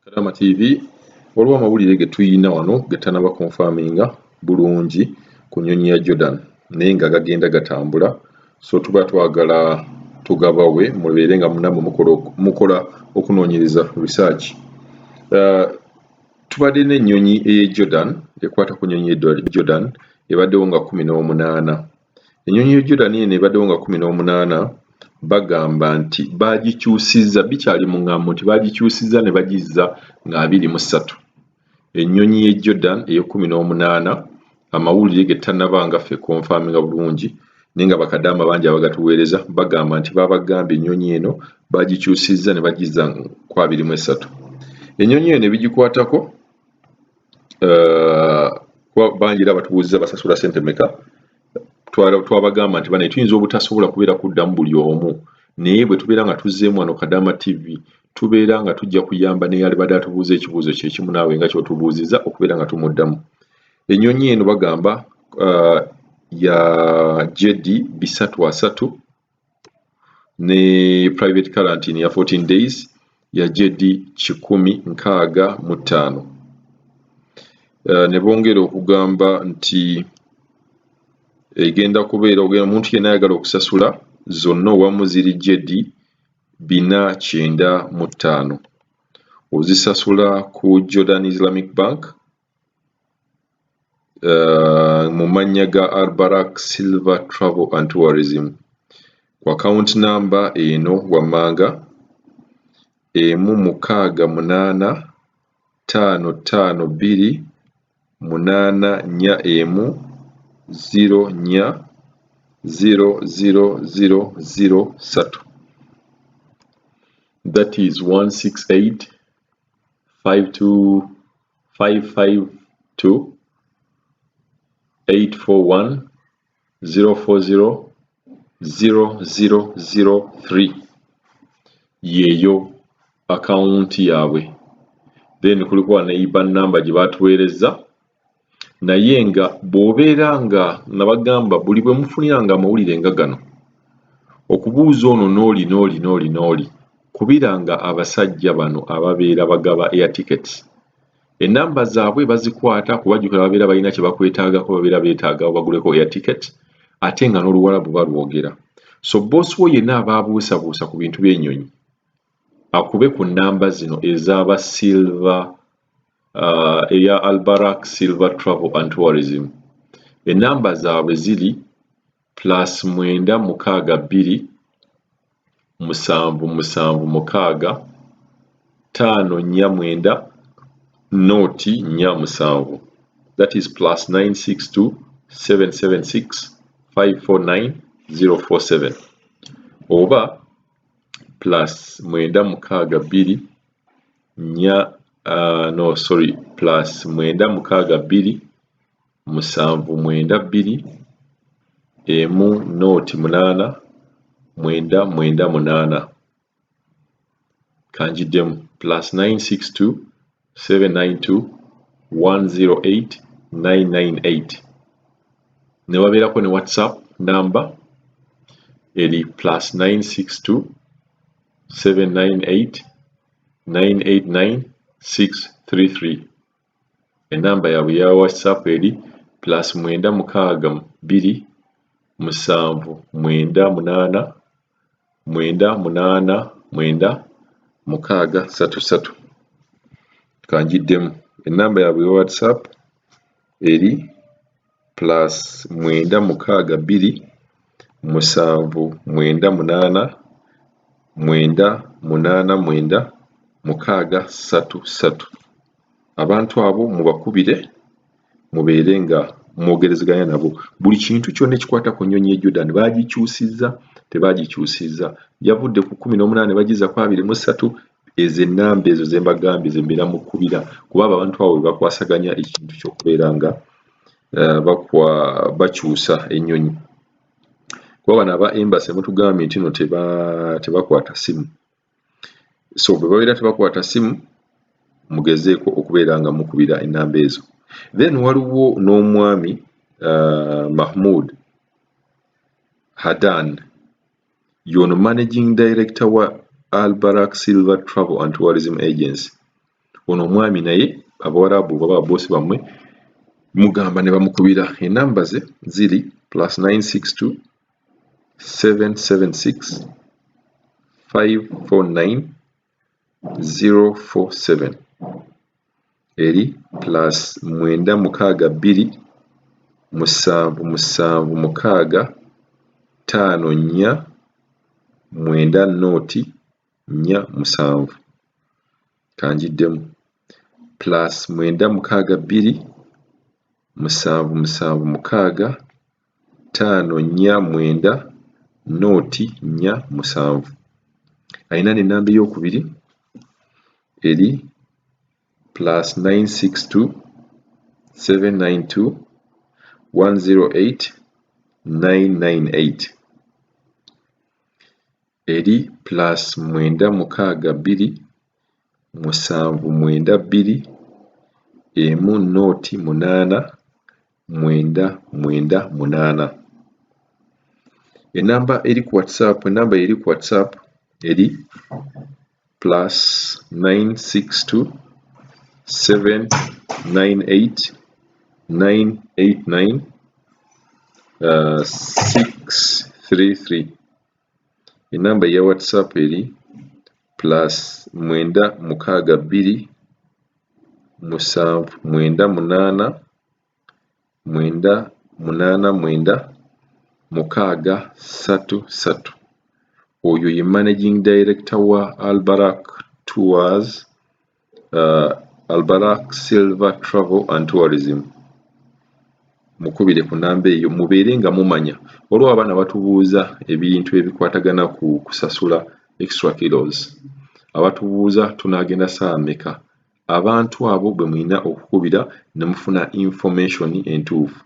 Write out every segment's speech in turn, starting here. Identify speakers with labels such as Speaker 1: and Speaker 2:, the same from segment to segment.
Speaker 1: Kadama TV, waliwo amawulire ge tuyina wano ge tanaba confirminga bulungi ku nnyonyi ya Jordan, naye nga gagenda gatambula, so tuba twagala tugabawe mubeere nga munammwe mukola okunoonyereza, research. Tubadde n'ennyonyi ey'e Jordan ekwata ku nnyonyi y'e Jordan ebaddewo nga 18. Ennyonyi y'e Jordan eno ebaddewo nga 18, bagamba nti baagikyusizza, bikyali mu ŋŋambo nti baagikyusizza ne bagizza nga 23. Ennyonyi y'e Jordan ey'e 18, amawulire ge tannaba nga ffe confirminga bulungi, naye nga bakadaama bangi abagatuweereza bagamba nti babagambye ennyonyi eno bagikyusizza ne bagizza ku 23. Ennyonyi eno ebigikwatako, bangi era batubuuzizza basasula ssente meka. Twabagamba nti bane tuyinza obutasobola kubeera kuddamu buli omu, naye bwe tubeera nga tuzzeemu wano Kadama TV, tubeera nga tujja kuyamba naye alibadde atubuuza ekibuuzo kyekimu naawe nga kyotubuuzizza okubeera nga tumuddamu. Ennyonyi eno bagamba ya JD 330 ne private quarantine ya 14 days ya JD 165. Ne bongera okugamba nti egenda kubeera omuntu yenna ayagala okusasula zonna owamu ziri JD 495, ozisasula ku Jordan Islamic Bank mu mannya ga Albarak Silver Travel and Tourism ku account number eno wammanga: 168 552 841 04 00003. That is 168 52 552 841 040 0003, yeeyo akawunti yaabwe. Then kuliko ne IBAN number gye batuweerezza, naye nga bw'obeera nga nabagamba buli bwe mufuniranga amawulire nga gano okubuuza ono n'oli n'oli n'oli n'oli, kubiranga abasajja bano ababeera bagaba air tickets, enamba zaabwe bazikwata, kubajjukira babeera balina kye bakwetaagako, babeera beetaaga baguleko air ticket, ate nga n'Oluwalabu balwogera. So boss wo yenna aba abuusabuusa ku bintu by'ennyonyi akube ku nnamba zino ez'aba Silver, eya Albarak Silver Travel and Tourism. Enamba zaabwe ziri +962 776 549 047. That is +962 776 549 047, oba +962 4, no, sorry, +962 792 1 0 8 998. Kanjiddemu: +962 792 108 998. Ne wabeerako ne WhatsApp number eri +962 798 989 633. Enamba yaabwe ya WhatsApp eri +962 798 989 633. Kanjiddemu: enamba yaabwe ya WhatsApp eri +962 798 989 633. Abantu abo mubakubire, mubeere nga mwogerezeganya nabo buli kintu kyonna ekikwata ku nnyonyi ye Jordan. Baagikyusizza, tebagikyusizza, yavudde ku 18 bagizza ku 23, ezo ennamba ezo ze mbagambye ze mbeera mukubira, kuba abo abantu abo be bakwasaganya ekintu ky'okubeera nga bakwa bakyusa ennyonyi, kuba bano aba embassy mutugambye nti no tebakwata ssimu. So bwe babeera tebakwata ssimu, mugezeeko okubeera nga mukubira ennamba ezo. Then waliwo n'omwami Mahmoud Hadan, y'ono managing director wa Albarak Silver Travel and Tourism Agency. Ono omwami naye Abawarabu baba baboosi bammwe mugamba ne bamukubira. Enamba ze ziri +962 776 549 047, eri +962 776 54 90 47. Kanjiddemu: +962 776 549 047. Alina n'ennamba eyokubiri eri +962 792 108 998, eri +962 792 1 08 998. Enamba eri ku WhatsApp, enamba eri ku WhatsApp eri +962 798 989 633. Enamba eya WhatsApp eri +962 798 989 633. Oyo ye managing director wa Albarak Tours, Albarak Silver Travel and Tourism. Mukubire ku namba eyo mubeere nga mumanya. Waliwo abaana batubuuza ebintu ebikwatagana ku kusasula extra kilos, abatubuuza tunaagenda ssaawa mmeka. Abantu abo bwe mulina okukubira ne mufuna information entuufu.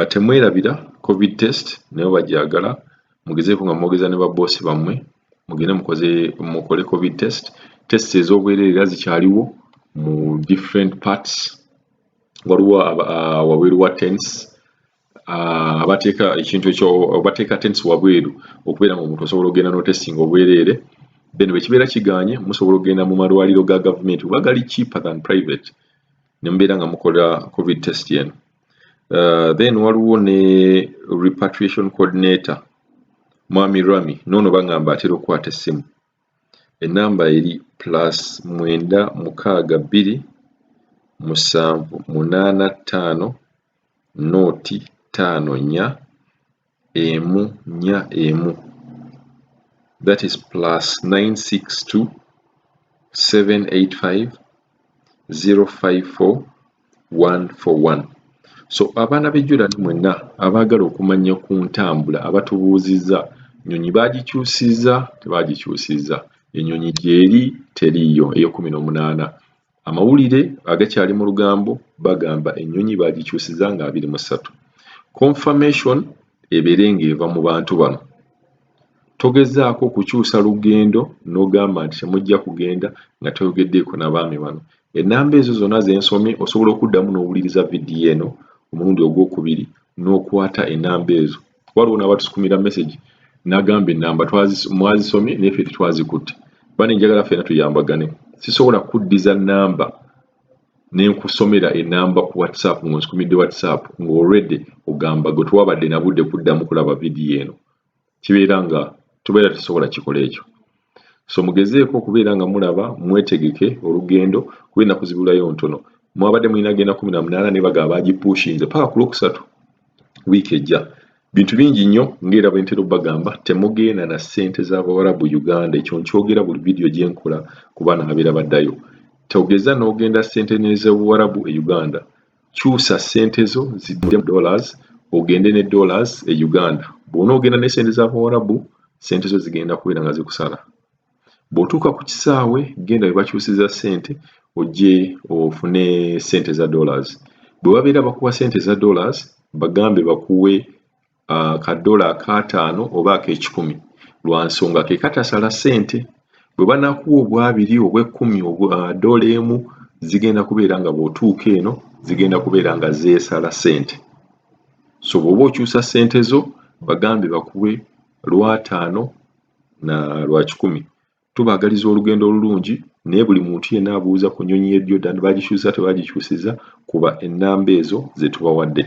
Speaker 1: Temwerabira COVID test, naye bagyagala mugezeeko nga mwogeza ne baboosi bammwe, mugende mukoze mukole COVID test. Test ez'obwereere era zikyaliwo mu different parts. Waliwo wabweru wa tents, abateeka ekintu ekyo, bateeka tents wabweru okubeera nga omuntu osobola okugenda n'otestinga obwereere. Then bwe kibeera kigaanye, musobola okugenda mu malwaliro ga gavumenti kuba gali cheaper than private, ne mubeera nga mukola COVID test eno. Then waliwo ne repatriation coordinator, Mwami Rami. Noono baŋŋamba atera okukwata essimu. Enamba eri +962 785 0 54 141, that is +962 785 054 141. So abaana b'e Jordan mwenna abaagala okumanya ku ntambula, abatubuuzizza nnyonyi baagikyusizza, tebaagikyusizza, ennyonyi gy'eri teriiyo ey'e18, amawulire agakyali mu lugambo bagamba ennyonyi baagikyusizza nga 23. Confirmation ebeere ng'eva mu bantu bano. Togezaako kukyusa lugendo n'ogamba nti temujja kugenda nga toyogeddeeko n'abaami bano. Ennamba ezo zonna ze nsomye, osobola okuddamu n'owuliriza vidiyo eno omulundi ogwokubiri n'okwata ennamba ezo. Waliwo n'abatusukumira message n'agamba ennamba mwazisomye naye ffe tetwazikutte. Bane, njagala ffenna tuyambagane. Sisobola kuddiza nnamba ne nkusomera ennamba ku WhatsApp ng'onsukumidde WhatsApp ng'already ogamba gwe tewabadde na budde kuddamu kulaba vidiyo eno. Kibeera nga tubeera tetusobola kikola ekyo. So mugezeeko okubeera nga mulaba mwetegeke olugendo kuba ennaku zibulayo ntono. Mwabadde mulina genda 18, naye bagamba baagipushinze paka ku Lwokusatu wiiki ejja. Bintu bingi nnyo ng'era bwe ntera obbagamba, temugenda na ssente z'Abawarabu Uganda. Ekyo nkyogera buli vidiyo gye nkola ku baana ababeera baddayo. Togeza n'ogenda ssente n'ez'Obuwarabu e Uganda. Kyusa ssente zo zidde dollars, ogende ne dollars e Uganda. Bw'onoogenda ne ssente z'Abawarabu, ssente zo zigenda kubeera nga zikusala. Bw'otuuka ku kisaawe, genda we bakyusiza ssente ojje ofune ssente za dollars. Bwe babeera bakuwa ssente za dollars, bagambe bakuwe ka dollar ak'ataano oba ak'ekikumi, lwa nsonga ke katasala ssente. Bwe banaakuwa obwabiri, obw'ekkumi, dollar emu, zigenda kubeera nga bw'otuuka eno zigenda kubeera nga zeesala ssente. So bw'oba okyusa ssente zo, bagambe bakuwe lwataano na lwa kikumi. Tubaagaliza olugendo olulungi. Naye buli muntu yenna abuuza ku nnyonyi y'e Jordan, bagikyusa tebagikyusiza, kuba ennamba ezo ze tubawadde.